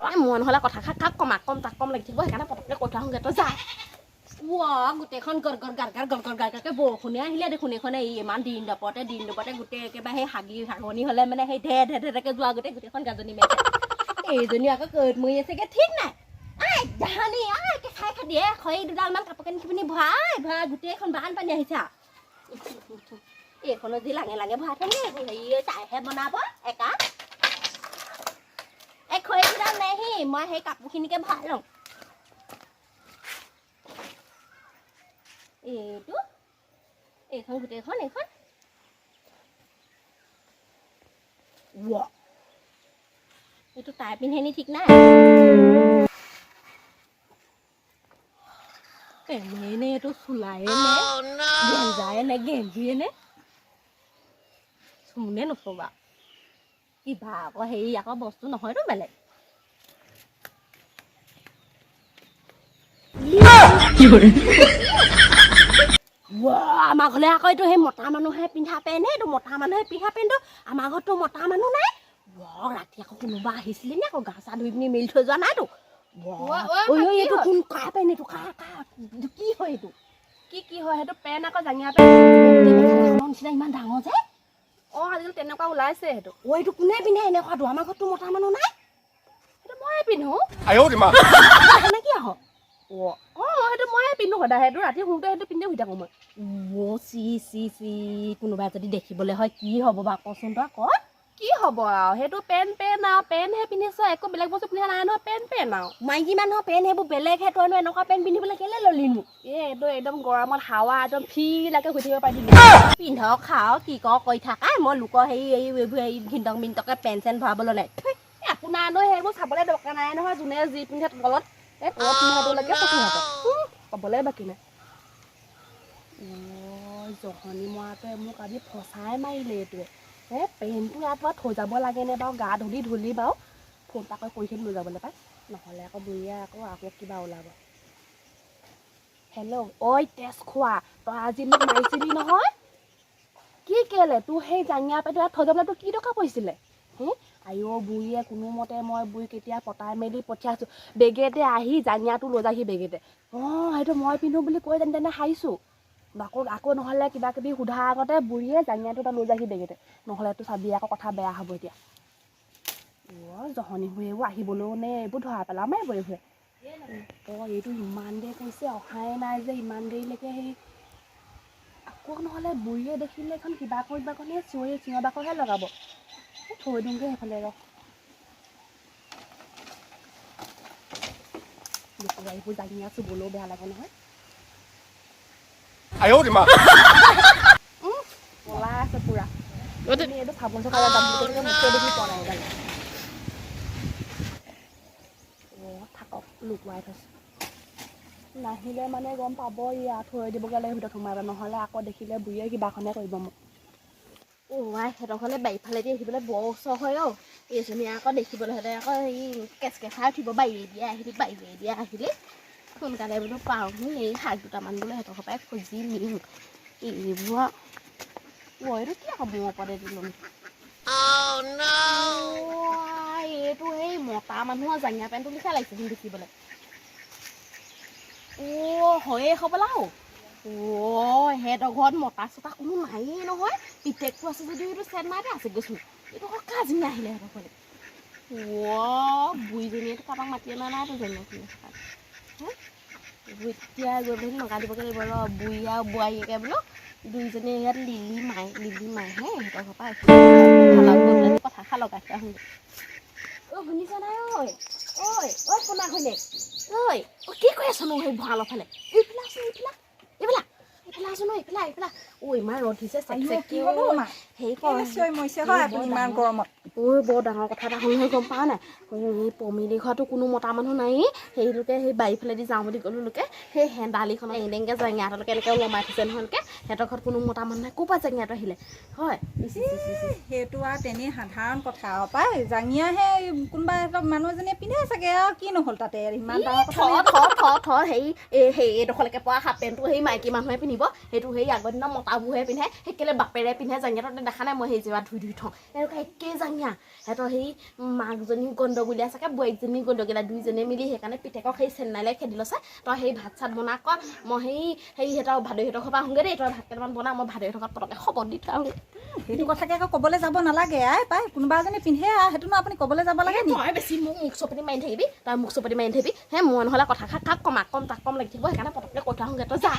এই মই নহ'লে কথা কাক কম, কম তাক কম লাগি থাকিব। সেইকাৰণে পটককৈ কৈ থৈ আহোঁগৈ, তই যা। গোটেইখন গৰ গৰ গাৰ গাৰ গৰ গৰ গাৰ গাৰকৈ বৰষুণে আহিলে দেখোন। এইখন এই ইমান দিন দুপৰতে গোটেই একেবাৰে সেই হাগি হাগনি হ'লে মানে সেই ধে ধে ধেকে যোৱা গোটেই গোটেইখন গাজনি মাৰিছে। এইজনী আকৌ ক'ত মৰি আছেগৈ ঠিক নাই। I জাহানি, I খাই খাই দিয়ে খৰি দুডালমান কাপোৰ কানি পিনি ভৰাই ভৰাই গোটেইখন বানপানী আহিছে আৰু। এইখনত যি লাঙে লাঙে ভৰাই থ'ম হেৰি, তাইহে বনাব একা। এই খৰি দুডাল নেহি, মই সেই কাপোৰখিনিকে ভৰাই লওঁ। এইটো এইখন গোটেইখন এইখন। এইটো তাই পিন্ধে নি ঠিক নাই। পেনে নে এইটো চোলায়ে নে গেঞ্জায়ে নে গেঞ্জিয়ে নে চুনে নচবা কিবা আকৌ হেৰি আকৌ বস্তু নহয়তো বেলেগ। আমাৰ ঘৰলে আকৌ এইটো সেই মতা মানুহে পিন্ধা পেণ্ট। এইটো মতা মানুহে পিন্ধা পেণ্টটো, আমাৰ ঘৰততো মতা মানুহ নাই। ৰাতি আকৌ কোনোবা আহিছিলে নি আকৌ গা চা ধুই পিনি মেলি থৈ যোৱা নাইতো? এইটো কোন কা পেণ্ট? এইটো কা কা কি হয় এইটো? কি কি হয় সেইটো পেণ্ট আকৌ? জাঙিয়া পেণ্ট নিচিনা ইমান ডাঙৰ যে। অঁ, আজিকালি তেনেকুৱা ওলাইছে সেইটো। অ', এইটো কোনে পিন্ধে এনেকুৱাটো? আমাৰ ঘৰততো মতা মানুহ নাই। সেইটো ময়ে পিন্ধো। কি আহ? অঁ, সেইটো ময়ে পিন্ধো সদায়। সেইটো ৰাতি শুওঁতে সেইটো পিন্ধি শুই থাকোঁ মই। অ', চি চি চি, কোনোবাই যদি দেখিবলৈ হয় কি হ'ব বাৰু কচোন তই ক। কি হ'ব আৰু, সেইটো পেণ্ট পেণ্ট আৰু পেণ্টহে পিন্ধিছ, একো বেলেগ বস্তু পিন্ধা নাই নহয়। পেণ্ট পেণ্ট আৰু মাইকী মানুহৰ পেণ্ট সেইবোৰ বেলেগহে। তইনো এনেকুৱা পেণ্ট পিন্ধিবলৈ কেলৈ ল'লিনো? এই এইটো একদম গৰমত হাৱা একদম ফ্ৰীলাকে শুই থাকিব পাৰি। পিন্ধক খাওক কি ক কৰি থাকা। মই লোকৰ হেৰি এই হেৰি ঘিন্তক মিন্তকে পেণ্ট চেণ্ট ভৰাবলৈ নাই। আপোনাৰনো সেইবোৰ চাবলৈ দৰকাৰ নাই নহয়। যোনে যি পিন্ধে তলত, এই তলত পিন্ধাটোলৈকে চকু সিহঁতৰ ক'বলৈ বাকী নাই। অ', জহনী মৰাটোৱে মোক আজি ফচাই মাৰিলে। এইটোৱে এই পেণ্টটো ইয়াত পৰা থৈ যাব লাগেনে বাৰু? গা ধুলি ধুলি বাৰু ফোন এটা কৰি লৈ যাবলৈ পাই, নহ'লে আকৌ বুঢ়ীয়ে আকৌ আকৌ কিবা ওলাব। হেল্ল', ঐ তেজ খোৱা, তই আজি মোক মাৰিছিলি নহয়? কি কেলে তোৰ সেই জাঙিয়া পেণ্টটো ইয়াত থৈ যাবলৈ তোৰ কি দৰকাৰ পৰিছিলে হে? আইঅ বুঢ়ীয়ে, কোনোমতে মই বুঢ়ী কেতিয়া পতাই মেলি পঠিয়াইছোঁ। বেগেতে আহি জাঙিয়াটো লৈ যাহি বেগেতে। অঁ, সেইটো মই পিন্ধো বুলি কৈ যেনে তেনে সাৰিছোঁ। আকৌ আকৌ নহ'লে কিবা কিবি সোধাৰ আগতে বুঢ়ীয়ে জাঙিয়াটো তই লৈ যাহি বেগেতে, নহ'লে তোৰ চাবি আকৌ কথা বেয়া হ'ব এতিয়া। অ', জহনী বুঢ়ী এইবোৰ আহিবলৈও নে এইবোৰ ধৰা পেলাম এইবোৰ এইবোৰে। অঁ, এইটো ইমান দেৰি কৰিছে অহাই নাই যে ইমান দেৰিলৈকে। সেই আকৌ নহ'লে বুঢ়ীয়ে দেখিলে এইখন কিবা কিবা কৰি চিঞৰি চিঞৰ বাখৰহে লগাব। থৈ দিওঁগৈ সেইফালে ৰ। এইবোৰ জাঙিয়া চুবলৈও বেয়া লাগে নহয়। পলাই আছে পুৰা। এইটো চাবোন মুখে দেখি পোৱা নাই এইডাল। অঁ, থাকক, লুকুৱাই থৈছোঁ। নাহিলে মানে গম পাব। ইয়াত থৈ দিবগৈ লাগে ভিতৰত সোমাই, নহ'লে আকৌ দেখিলে বুঢ়ীয়ে কিবাখনে কৰিব মোক। অ' আই, সিহঁতৰ ঘৰলৈ বাৰীফালেদি আহিবলৈ বৰ ওচৰ হয়। অ', এইজনীয়ে আকৌ দেখিবলৈ হ'লে আকৌ এই কেচ কেঁচাই উঠিব। বাৰীয়ে আহিলি, বাৰীয়ে আহিলি। সোনকালে বোলো পাওঁহি, এই শাক দুটামান বোলো সিহঁতৰ ঘৰৰ পৰাই খুজি নিওঁ। এইবোৰ অ', এইটো কি আকৌ মোৰ ওপৰতে দিলোঁ? এইটো সেই মতা মানুহৰ জাঙিয়া পেণ্টটো লিখা লাগিছে দেখিবলৈ। অ', হয়ে হ'বলা। অ', সিহঁতৰ ঘৰত মতা চতা কোনো নায়েই নহয়। পিতেকটো আছে যদিও এইটো চেন্নাইতে আছে গৈছোন। এইটো আকৌ কাজিনী আহিলে সিহঁতৰ ঘৰলৈ? অ', বুঢ়ীজনীয়েতো কাৰোবাক মাতি অনা নাইতো জানো? এতিয়া গৈ পেলাই লগাই দিবগৈ লাগিব ৰ। বুঢ়ী আৰু বোৱাৰীয়েকে বোলো দুইজনীয়ে ইয়াত লিলি মাই লিলি মাইহে সিহঁতৰ ঘৰৰ পৰা গৈ পেলাই কথা লগাই থৈ আহোঁগৈ। অ', শুনিছা নাই? ঐ ঐ ঐ, শুনা শুনে ঐ। অ', কি কৰি আছনো সেই ভঁৰালৰ ফালে? এইফালে আছোন, এইফালে এইফালে এইফালে আছোন। এইফালে এইফালে। অ', ইমান ৰ'দ দিছে। হেৰি ইমান গৰমত? ঐ, বৰ ডাঙৰ কথা এটা হ'ল নহয়, গম পাৱ নাই? এই পমিলি ঘৰতো কোনো মতা মানুহ নায়েই। সেইলোকে সেই বাৰীফালেদি যাওঁ বুলি ক'লো লোকে সেই হেন্দালিখনত এং টেংকৈ জেঙিয়াটোলৈকে এনেকৈ ওলমাই থৈছে নহয় লোকে। সিহঁতৰ ঘৰত কোনো মতা মানুহ নাই, ক'ৰ পৰা জেঙিয়াটো আহিলে হয়? সেইটো আৰু তেনেই সাধাৰণ কথা আৰু পাই। জাঙিয়াহে কোনোবা মানুহ এজনীয়ে পিন্ধে চাগে আৰু, কি নহ'ল তাতে ইমান ডাঙৰ কথা? থ থ থ, হেৰি এই সেই এইডোখৰলৈকে পোৱা হাফ পেণ্টটো সেই মাইকী মানুহে পিন্ধিব? সেইটো সেই আগৰ দিনৰ মতাবোৰহে পিন্ধে। সেই কেলৈ বাপেৰে পিন্ধে জাঙিয়াটো? দেখা নাই মই সেই জেগা ধুই ধুই থওঁ এনেকুৱা একেই জাঙিয়া। জাঙিয়া। সিহঁতৰ সেই মাকজনীও গণ্ডগোলীয়া চাগে, বোৱাৰীজনীও গণ্ডগোলীয়া, দুইজনীয়ে মিলি সেইকাৰণে পিতেকক সেই চেন্নাইলৈ খেদি লৈছে। তই সেই ভাত চাত বনা ক, মই সেই সেই সিহঁতৰ ভাদৈহঁতৰ ঘৰৰ পৰা আহোঁগৈ দেই। তই ভাত কেইটামান বনা, মই ভাদৈহঁতৰ ঘৰত পটককৈ খবৰ দি থৈ আহোঁগৈ। সেইটো কথাকে আকৌ ক'বলৈ যাব নালাগে আই পাই। কোনোবা এজনী পিন্ধে আৰু সেইটোনো আপুনি ক'বলৈ যাব লাগে নি? তই বেছি মোক মুখ চপতি মাৰি থাকিবি, তই মুখ চপতি মাৰি থাকিবি। হে, মই নহ'লে কথাষাৰ কাক কম, আক কম তাক কম লাগি থাকিব, সেইকাৰণে পটককৈ কৈ থৈ আহোঁগৈ। তই যা।